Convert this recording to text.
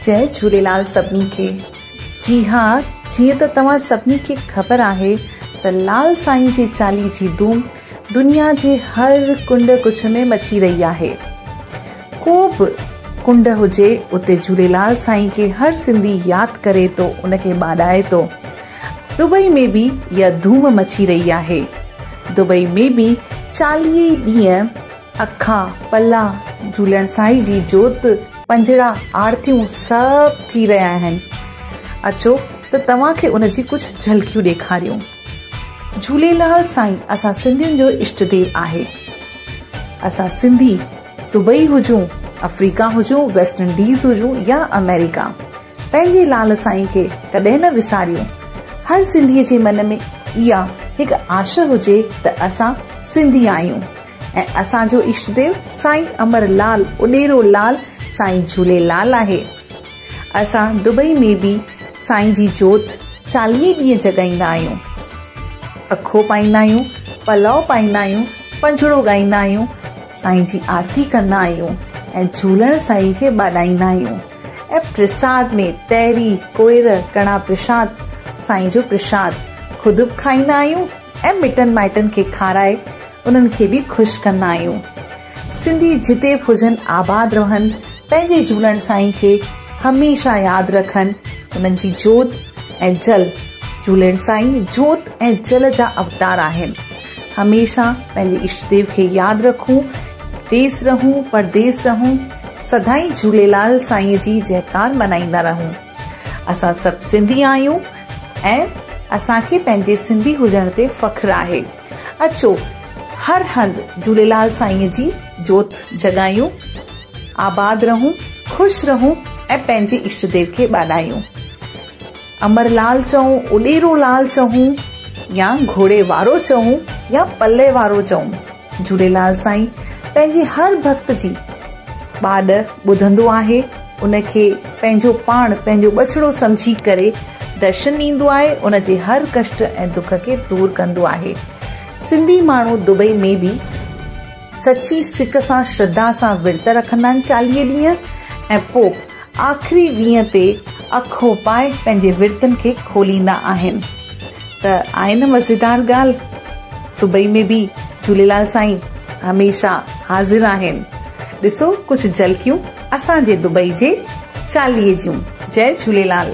جئي جهوليلال سڀني کي. جي ها جيئن ته توهان سڀني کي خبر آهي ته لال سائين جي چاليهي جي ڌوم دنيا جي هر ڪنڊ ڪڇ ۾ مچي رهي آهي. ڪو به ڪنڊ هجي اتي جهوليلال سائين کي هر سنڌي ياد ڪري ٿو ان کي ٻاڏائي ٿو. دبئي ۾ به اها ڌوم مچي رهي آهي. دبئي ۾ به 40 ئي ڏينهن اکا، پلا، جهولڻ سائين جي جوت، پنجڙا، آرتيون سڀ ٿي رهيا آهن. اچو ته توهان کي ان جي ڪجهه جهلڪيون ڏيکاريون. جهوليلال سائين اسان سنڌين جو اشٽ ديو آهي. اسان سنڌي دبئي هجون، آفريڪا هجون، ويسٽ انڊيز هجون يا آمريڪا، پنهنجي لال سائين کي ڪڏهن نه وساريون. هر سنڌيء جي من ۾ اها هڪ آش هجي ته اسان سنڌي آهيون ۽ اسان جو اشٽ ديو سائين امر لال اڏيرو لال سائين جهوليلال آهي. اسان دبئي ۾ به سائين جي جوت 40 ڏينهن جڳائيندا آهيون. اکو پائيندا آهيون، پلئه پائيندا آهيون، پنجڙو ڳائيندا آهيون، سائين جي آرتي ڪندا آهيون ۽ جهولڻ سائين کي ٻاڏائيندا آهيون ۽ پرساد ۾ تهري، ڪوئر، ڪڻا پرشاد، سائين جو پرشاد خود به کائيندا آهيون ۽ مٽن مائٽن کي کارائي انهن کي به خوش ڪندا آهيون. سنڌي جتي به هجن آباد رهن، پنهنجي جهولڻ سائين کي هميشه ياد رکن، انهن جي جوت ۽ جل، جهولڻ سائين جوت ۽ جل جا اوتار آهن. هميشه پنهنجي اشٽ ديو کي ياد رکون، ديس رهون پرديس رهون، سدائين جهوليلال سائين جي جئڪار منائيندا رهون. اسان سڀ سنڌي آهيون ۽ اسان کي پنهنجي سنڌي هجڻ تي فخر آهي. اچو هر هنڌ جهوليلال سائين جي جوت جڳايون، آباد رهون، خوش رهون ۽ پنهنجي اشٽ ديو کي ٻاڏايون. امر لال چئون، اڏيرو لال چئون يا گهوڙي وارو چئون يا پلي وارو چئون، جهوليلال سائين پنهنجي هر ڀڳت جي ٻاڏ ٻڌندو آهي، ان کي پنهنجو پاڻ پنهنجو ٻچڙو سمجهي ڪري درشن ڏيندو آهي، ان جي هر ڪشٽ ۽ دک کي دور ڪندو آهي. سنڌي ماڻهو دبئي ۾ به سچي سڪ سان شرڌا سان ورت رکندا آهن 40 ڏينهن ۽ پوء آخري ڏينهن تي اکو پائي پنهنجي ورتن کي کوليندا آهن ته آهي نه مزيدار ڳالهه. دبئي ۾ به جهوليلال سائين هميشه حاضر آهن. ڏسو ڪجهه جهلڪيون اسان جي دبئي جي چاليهي جون. جئي جهوليلال.